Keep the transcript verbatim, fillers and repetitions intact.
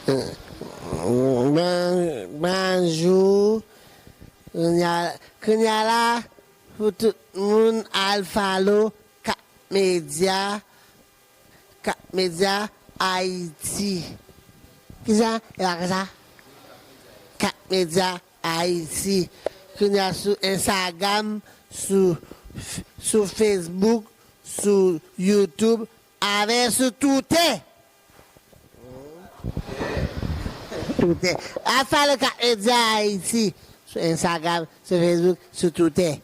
Bon- bonjou. Kounye a kounye a la, pou tout moun al follow Cap Media, Cap Media Haiti. Kisa? E pa konsa? Cap Media Haiti. Kounye a sou Instagram, sou, sou Facebook, sou YouTube, avè sou Twitter. Twitter. Al follow Cap Media Haiti sou Instagram, sou Facebook, sou Twitter.